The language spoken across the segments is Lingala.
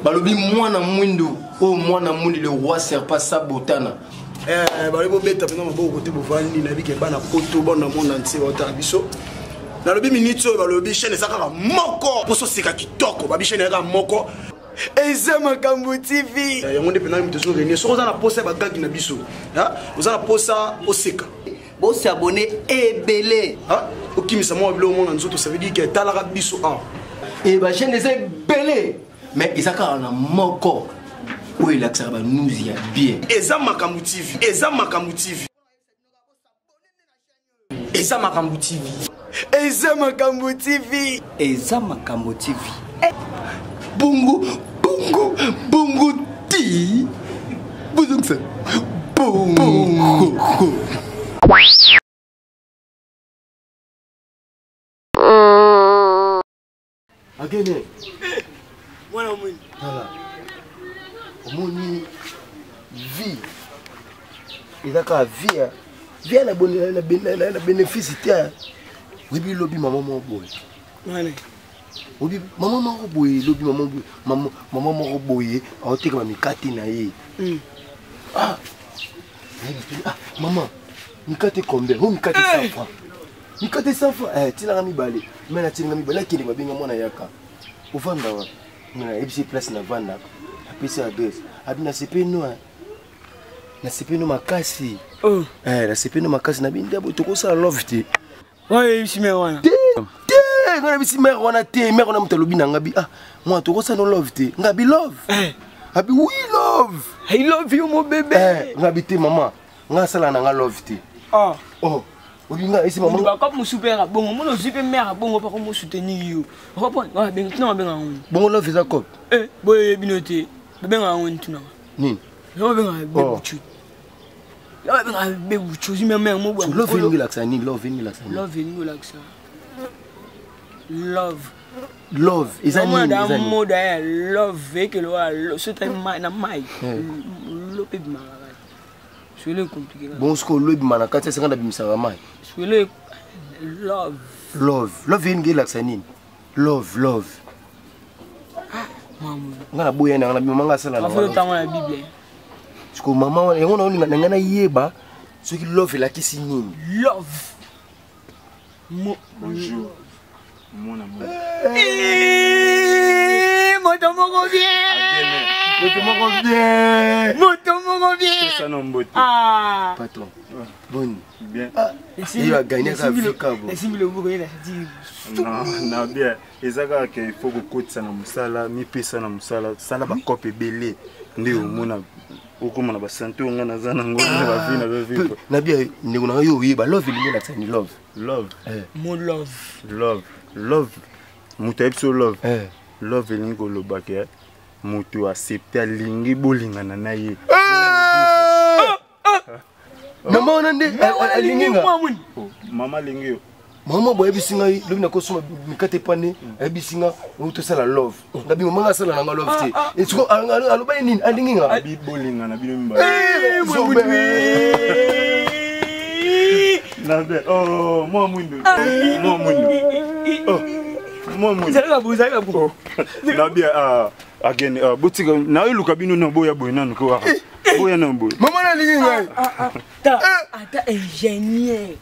Balobi mwana mwindu oyo mwana mwindu le roi serpa sabotana. Eh, balobi bobeta mpenza maboko kote bovandi, nayebi ke bana poto bana monde entier baotala biso. Nalobi minute oyo balobi chaîne eza kaka moko mposo oseka kitoko, babi chaîne eza kaka moko. Eza Makambo TV. Eh, yango nde mpenza moto ezo réunir. Soki oza na posa ya bagagi na biso, oza na posa oseka, bosabone ebele, okimisa mwa biloko mona nzoto, ça veut dire que etalaka biso awa. E ba chaîne eza ebele, mais eza kaka na moko oyo elakisaka ba news ya bien. Eza Makambo TV, eza Makambo TV. Eza Makambo TV. Eza Makambo TV. Eza Makambo TV. Bongo, bongo, bongo ti. Bozongisa. Bongo. Agene. Mwana mwini. Tala. Omoni vie. Eza kaka vie. Hein. Vie na bonne na na bénéfice te. Oyebi lobi mama moko boye. Nani? Oyebi mama moko boye lobi mama boye mama mama moko boye aoteka ba mikate na ye. Ah. Ah maman, mikate combien? Oh mikate 100 francs. Mikate 100 francs, eh tilanga mibale. Mais na tilanga mibale akende babenga mwana yaka. Ovanda wapi? Nga nayebisi place na vanda. Apesi adresse. Abi na sepe no. Na sepe no makasi. Oh. Eh na sepe no makasi na bindi abo tokosala love te. Oyo oyebisi mère wana? Te. Te, nga nayebisi mère wana te. Mère wana moto alobi na nga bi ah mwana tokosala no love te. Nga bi love. Eh. Abi oui love. I love you mon bébé. Eh, nga bi te maman. Nga asala na nga love te. Ah. Oh. Obi nga esi maman. Ba comme musu père bongo mono zui pe mère bongo pa ko soutenir yo. Comprendre? Wa benga tuna benga ngo. Bongo love eza cop. Eh, boye bino te. Ba benga ngo tuna. Nini? Yo benga bebuchu. Yo benga bebuchu zui mère mo bo. Love elingi lakisa nini? Love elingi lakisa nini? Love elingi lakisa. Love. Love eza nini? Eza nini? Moda ya love ekelo wa sota na mai. Lo pe bimaka. Suelo est compliqué. Bon, ce que l'eau bima na kati esanga na bimisaka mai. Suelo love. Love. Love elingi elakisa nini? Love, love. Ah, mama. Nga na boya na nga na bima nga asala na. Afo tango na Bible. Siko mama wana yango na olinga na nga nayeba soki love elakisi nini. Love. Bonjour. Mwana mwana. Moto moko bien. Moto moko bien. Moto moko bien. Pesa na mbote. Ah. Patron. Boni. Bien. Ah. Ye ba gagner ka Afrika bo. Esimbi loboko ye na sati. Non, na bien. Eza kaka ke il faut kokotisa na mosala, mipesa na mosala, sala ba cope ebele nde omona okoma na basante oyo ngai naza nango na bavi nazo vivre. Na bien ndeko na ngai yo oyeba love elingi elakisa ni love. Love. Eh. Mon love. Love. Love. Moto ayebi so love. Eh. Love elingi koloba ke moto accepte alingi bolingana na ye. Mama wana nde alingi nga. Mama alingi yo. Mama boye ayebisi ngai lobi nakosomba mikate pane, ayebisi nga oyo tosala love. Ngabi mama nga asala na nga love te. Esiko aloba ye nini? Alingi nga. Abi bolingana bino mibale. Nabe, oh, mwa mwindu. Mwa mwindu. Oh, mwa mwindu. Zalaka bo, zalaka bo. Nabe, ah, again, ah, botika, nayeluka bino na boya boye nanu ko. Boya na boye. Mama nalingi ngai. Ata, ata ingénieur.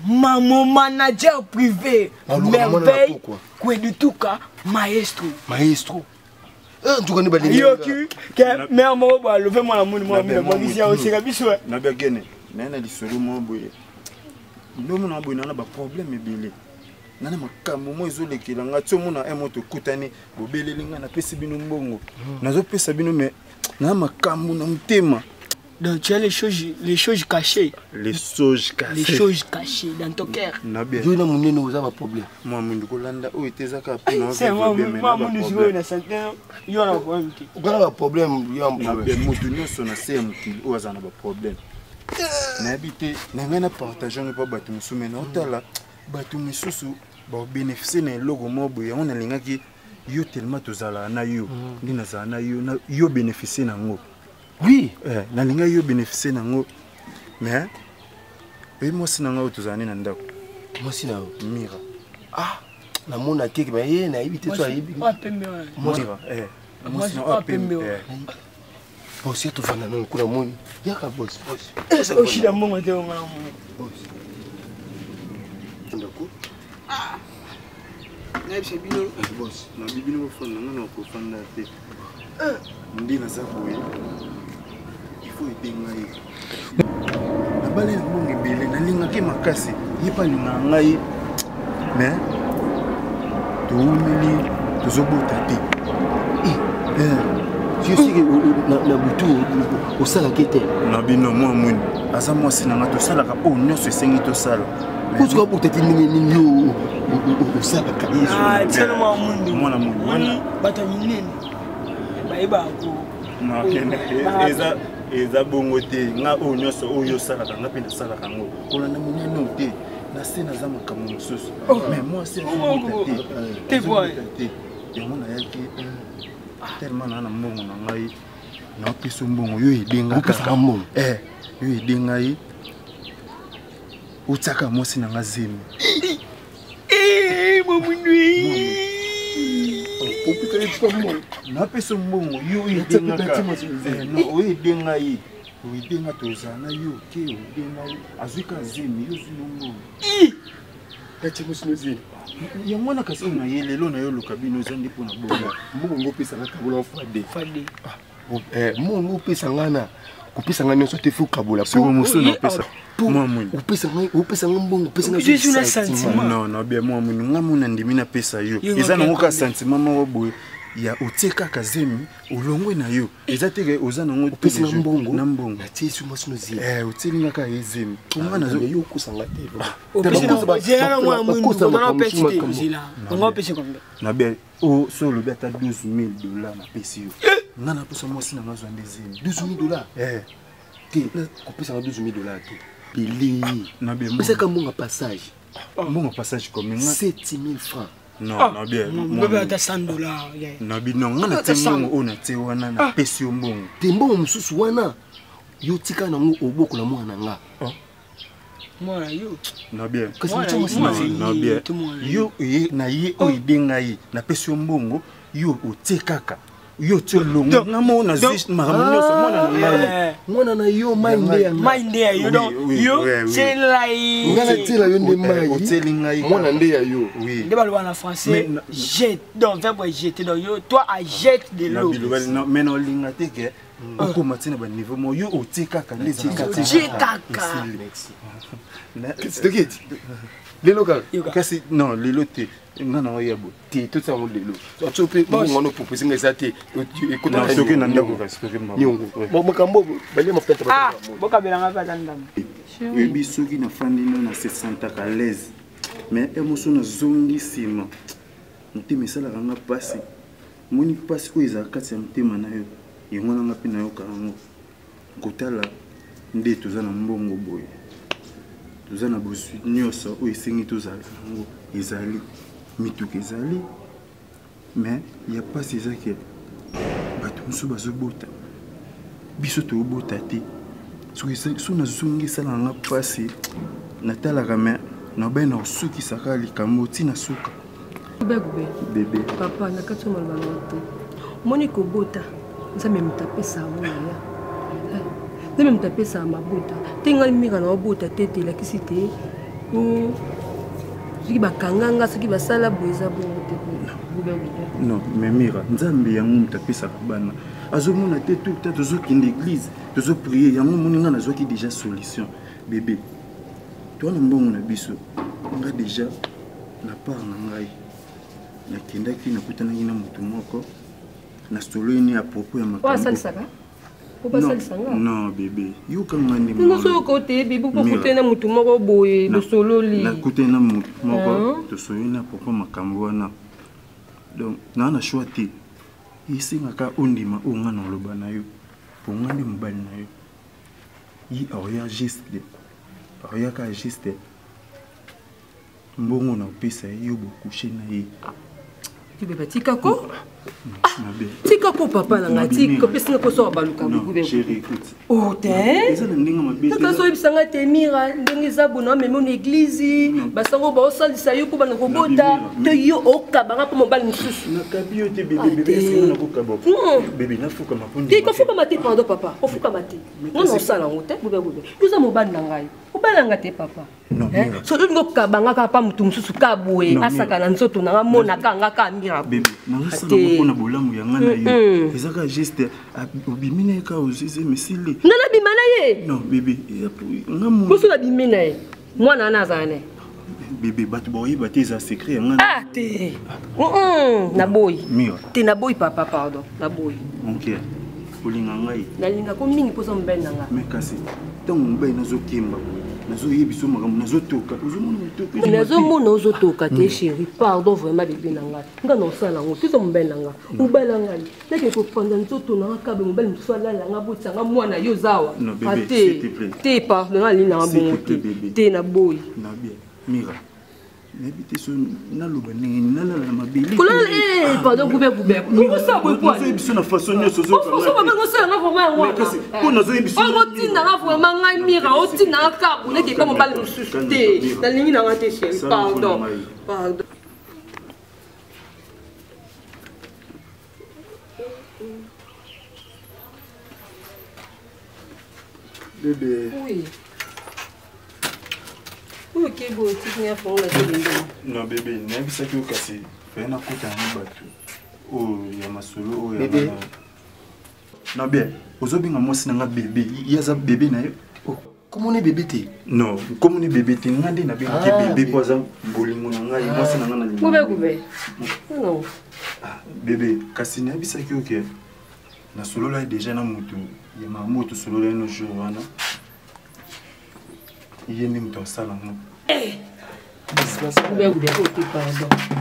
Mon manager privé, merveille, Kwedutuka, maestro. Maestro. En tout cas, nous allons Yo, qui, qui, mère, moi, bah, levé moi, la moune, moi, moi, moi, ici, aussi, la biso. Na bien gene, na na lisolo mo boye. Ndomo na boye na ba problème ebele. Na na makambo mo ezolekela nga tso mona un moto kutani bobeleli nga na pesi bino mbongo. Nazo pesa bino mais na makambo na motema. Donc tu as les choses cachées. Les choses cachées. Les choses cachées dans ton cœur. Na bien. Yo na munene oza ba problème. Moi mundu kolanda oyo te ezaka pe na C'est moi moi mundu sikoyo na santé yo na problème te. Okala ba problème yo na bien mutu nyonso na se ya mokili oyo aza na ba problème. Nayebi te na ngai na partage yango epa bato mosusu mais naotala bato misusu babénéficie na eloko moko boye yango nalingaki yo tellement tozalaka na yo nde nazala na yo yo bénéficie na yango. Oui. Eh, nalingaki yo bénéficie na yango mais oyebi mwasi na ngai oyo tozala nde na ndako. Mwasi na yo? Mira. Ah, namona keke mais ye nayebi te so ayebi. Oyo pembe wana. Mira, eh. Mwasi na pembe. Boss, ya tovanda nano kuna moni. Yaka boss, boss. Oshida mbongo te onga na mbongo. Boss. Ndako. Ah. Nayebisa bino. Boss, na bibino bofanda nga na kofanda te. Nde naza boye. Il faut aider ngai. Nabali na mbongo ebele, nalingaki makasi. Ye mpe alingaka ngai. Mais towumeli tozobota te. Je sais que na butu osalaka te. Na bino mwa mwini aza mwasi na ngai, tosalaka oyo nyonso esengi tosala. Ozoka bota te ndenge nini yo osalaka? Tiana mwa mwindu. Mwana mwindu. Bato ya minene bayebaka ko eza eza bongo te. Nga oyo nyonso oyo osalaka, nga mpe nasalaka yango. Kolanda monene oyo te, na se naza makambo mosusu, mais mwasi azobota te, azobota te. Yango nayaki tellement naa na mbongo na ngai, naopesa mbongo yo edenga kaka mbongo. Yo ede ngai, otiaka mwasi na nga zemi. Napesa mbongo yo edengaka, oyo ede ngai, oyedenga tozala na yo ke oede ngai, azwi ka zemi, yo ozwi yo mbongo. Yango wana kasi oyo na ye lelo na yo oluka bino eza nde mpona bongo. Mbongo ngo opesanga, kabola fade. Mbongo opesa nga na kopesa nga nyonso te, faut kabola. Soko mosusu napesa mwa mwini. Opesa nga mbongo, opesa nga sentiment. Non, non, bien, mwa mwini, nga mona ndimi napesa yo, eza nango kaka sentiment moko boye ya otie kaka zemi, olongwe na yo. Eza te ke oza nango. Opesi nga mbongo. Na mbongo. Natie su mwasi no zemi. Otieli nga kaka ye zemi. Nga nazo yo okosanga te. Na bien, o so olobi ata 12 000 dollars, napesi yo. Nga naposa mwasi na nga azwa nde zemi. 12 000 dollars? Te, kopesanga 12 000 dollars te, pele. Na bien. Pesaka mbongo passage. Mbongo passage combien? 7 000 francs. Non, na bien. Bebe ata 100 dollars. Na bino nga natie mbongo oyo natie wana, napesi yo mbongo. Te, mbongo mosusu wana yo tika nango, obokola mwana nga. Mwana yo. Na bien. Kasi na bien, yo na ye oyo ede ngai, napesi yo mbongo, yo otie kaka, yo tie olongo, nga mo nazwi makambo nyonso, mwana na ngai. Mwana na yo, mai nde ya mai nde ya yo. Donc yo tiela ye. Nga natiela yo nde mai. Otieli ngai. Mwana nde ya yo. Nde baloba na français jette, donc verbe jeter, donc yo toi a jette de l'eau. Mais na olinga te ke okoma ti na baniveau mo yo otie kaka nde. Otie kaka. Toketi lelo kaka. Kasi non, lelo te, nga na oya boye. Te, totiango lelo so mpe mbongo wana opropose nga eza te. Soki na ndako kasi toke. Niongo makambo balia mafuta. Bokabelanga mpe ata ndambo. Oyebi, soki nafandi no na se sentaka à l'aise, mais e moso nazongi nsima, motema esalaka nga mpasi. Moni mpasi oyo ezala kati ya motema na yo, yango nanga mpe nayoka yango. Kotala nde toza na mbongo boye, toza na bozwi nyonso oyo esengi tozala yango, ezali mituka, ezali, mais ya mpasi eza ke bato mosusu bazobota, biso tobota te. Soki nazongi, esalaka nga mpasi, natalaka, mais nabai na kosukisaka likambo ntina suka. Bebe. Bebe. Papa, na kati ya maloba na te, omoni kobota, Nzambe moto apesa yango yaya, Nzambe moto apesaka mabota te. Ngai mika na obota te te, elakisi te soki bakanganga, soki basala boye, eza bongo te. Non, mais Mira, Nzambe yango moto apesaka bana, azomona te. Tout ta tozokende église, tozoprier, yango omoni ngai nazwaki déjà solution. Bebe, toa na mbongo na biso, nga déjà na part na ngai nakendaki, nakutanaki na motu moko, nasololi à propos ya makambo asalisaka po basalisa nga. Non bébé, yokanga nde. Nyonso yoka ote bebe, po okutani na motu moko boye, bosololi. Nakutani na motu moko, tosololi na propos makambo wana. Donc naa na choix te, esengaka ondima oyo nga na oloba na yo, po nga nde mobali na yo. Ye aoya geste, aoyaka geste, mbongo na opesa ye, yo bocoucher na ye. Bebe tika ko. Tika ko papa na ngai tika opesi nga mposa baluka o te kaka ozoyebisa ngai te mira ndenge eza bona amemi na eglize basango baosalisa yo mpo bana kobota to yo okabanga mpo mobali mosusu te kofukama te pardon papa kofukama te nga na osala yango te bobebobe yo oza mobali na ngai obali na ngai te papa Eh, soki olingi okaba nga kaka pa motu mosusu ka boye asaka na nzoto na nga monaka nga ka mira bebe nazosala mpona bolamu ya nga na yo eza kaka geste obimi na ye kaka ozeze mesili nga nabima na ye non bebe nga mosu nabimi na ye mwana wana azala na ye bebe bato baoyeba te eza secret ya nga ah te naboyi te naboyi papa pardon naboyi mon cœur olinga ngai nalingako mingi mpoza mobali na nga mais kasi ntango mobali nazokemba boye nazoyebisa makambo nazotoka ozomona motoka nazomona ozotoka te chéri pardon vraiment bebe na ngai nga na osala yango toza mobali na nga obala ngai nake kopanza nzoto na nga kabe mobali mosusu alala nga botisa nga mwana yo oza awa te te pardon nga alingi nanga bongo te te naboyi mira nayebi te so naloba ndenge nini nalala na mabele kolala eh, pardon gube gube okosala boye po nazoyebi biso na façon nyonso ozosalanga vraiment yango kasi mpo nazoyebi biso okotinda nga vraiment ngai mira otinda nga kabu neke epa mobali mosusu te nalingi nanga te chéri pardon pardon. Bébé. Oui. Oyo kebo otiki nga fongola te lendema. Non bébé, nayebisaki yo kasi faye nakutana na bato oyo ya masolo oyo Bébé. Non bien, ozobenga mwasi na nga bébé, ye aza bébé na yo. Oh, komona bébé te. Non, komona bébé te, nga nde nabengaki ah, bébé mpo aza bolingo na ngai, mwasi na nga na lingo. Gube gube. Non. Ah, bébé, kasi nayebisaki yo ke nasololaki déjà na moto ya makambo oyo tosololaki no jour wana. Ye nde moto asala yango.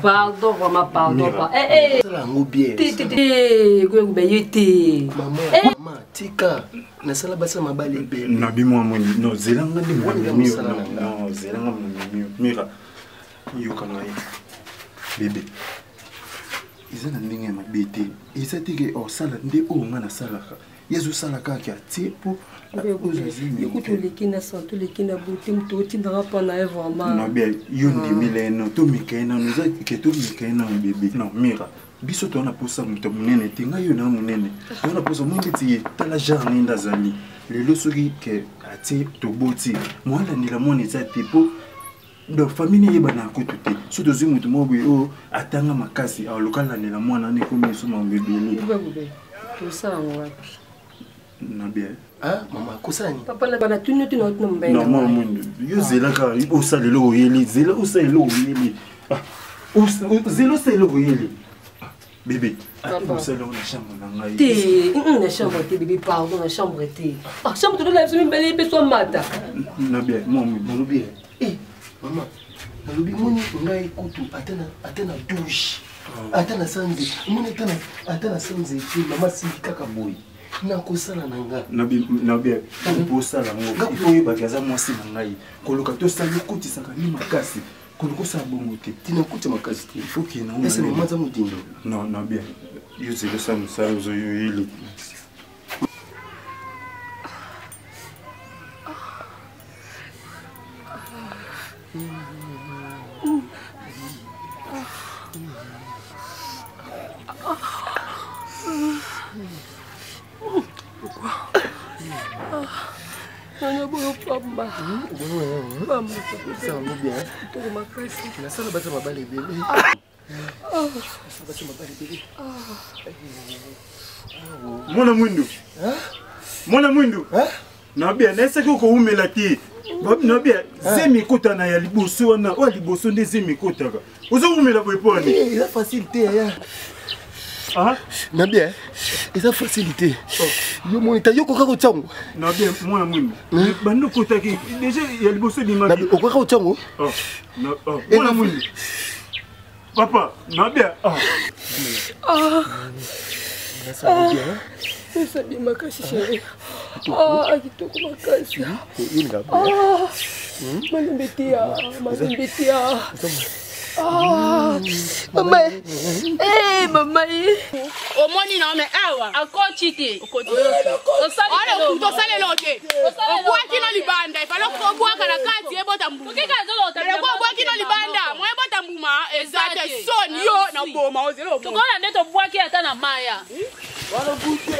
Pardon, pardon, vraiment pardon. Eh, eh. Sala yango bien. Te, te, te. Gube ye te. Mama, mama, tika. Nasala basi ya mabala ebele. Na bimo ya moni. Non, zela nga nde Wana namemi yo. mosala na nga. Non, zela nga namemi yo. Mira, yoka ngai. Bébé. Eza na ndenge ya mabe te. Eza te ke osala nde oyo nga nasalaka. Ye azosala kaka atie mpo ekuti oleki na sante oleki na beauté moto otindaka mpo na ye vraiment. Non bien, yo ndimela ye no tomeka ye nano eza ke tomeka ye nano bébé. Non Mira, biso toza na posa moto ya monene te, ngai yo na monene toza na posa moi ndeti ye tala genre nini nde azali lelo soki ke atie toboti moalandela mwana eza te mpo donc famille neyebana kutu te soki tozwi moto moko boye oyo atanga makasi aluka alandela mwana wana ekomi esu makambo ebele. Tosala yango wapi? Na bien. Ah, mama, kosala nini? Papa na bana tuni tuni tuni mobali. Non, mama mwindu, yo zela kaka osala eloko oyeli, zela osala eloko oyeli. Ah, zela osala eloko oyeli. Bébé, Papa. osala eloko na chambre na ngai. Te, na chambre te bébé, pardon, na chambre te. Ah, chambre tolala biso mibale ye mpe so mata. Na bien, mama mwindu. Nalobi eh. Eh, mama, nalobi moni ngai kutu ata na ata na douche. Ata na sanze, moni ata na ata na sanze te, mama asimbi kaka boye. Nakosala na nga. Na bien, mpo osala yango, il faut oyebaki aza mwasi na ngai. Koluka tosala okotisaka nde makasi. Koluka osala bongo te. Tina okotisa makasi te. Il faut qu'il y ait Ese mama aza modindo. Non, na bien. Yo zela osala mosala ozoyoyeli. Nana boyo pamba. Pamba. Sala yango bien. Kitoko makasi. Nasala basi ya mabala ebele. Nasala basi ya mabala ebele. Mwana mwindu. Mwana mwindu. Nabia, nayesaki okowumela te. Nabia, zemi ekotana ya liboso wana, oyo ya liboso nde zemi ekotaka. Ozowumela boye mpo nini? Eh, eza facile te yaya. Ah? Nabia, eza facile te. Yo moni ta yo koka kotia yango. Nabia, mwana mwindu. Bando okotaki déjà ya liboso ebimaki. Nabia, okoka kotia yango? Oh, oh, mwana mwindu. Papa, nabia. Ah. Ah. Ah. Eza bien makasi chéri. Ah, kitoko makasi. Ah. Malembe te ya, malembe te ya. Oh, mama eh mama ye omoni na me awa akoti te tosala eloko te obwaki no libanda efale obwaka na kati ebota mbuma obwaki no libanda mo ebota mbuma eza te soni yo na boma ozela tokola nde tobwaki ata na maya wana gute.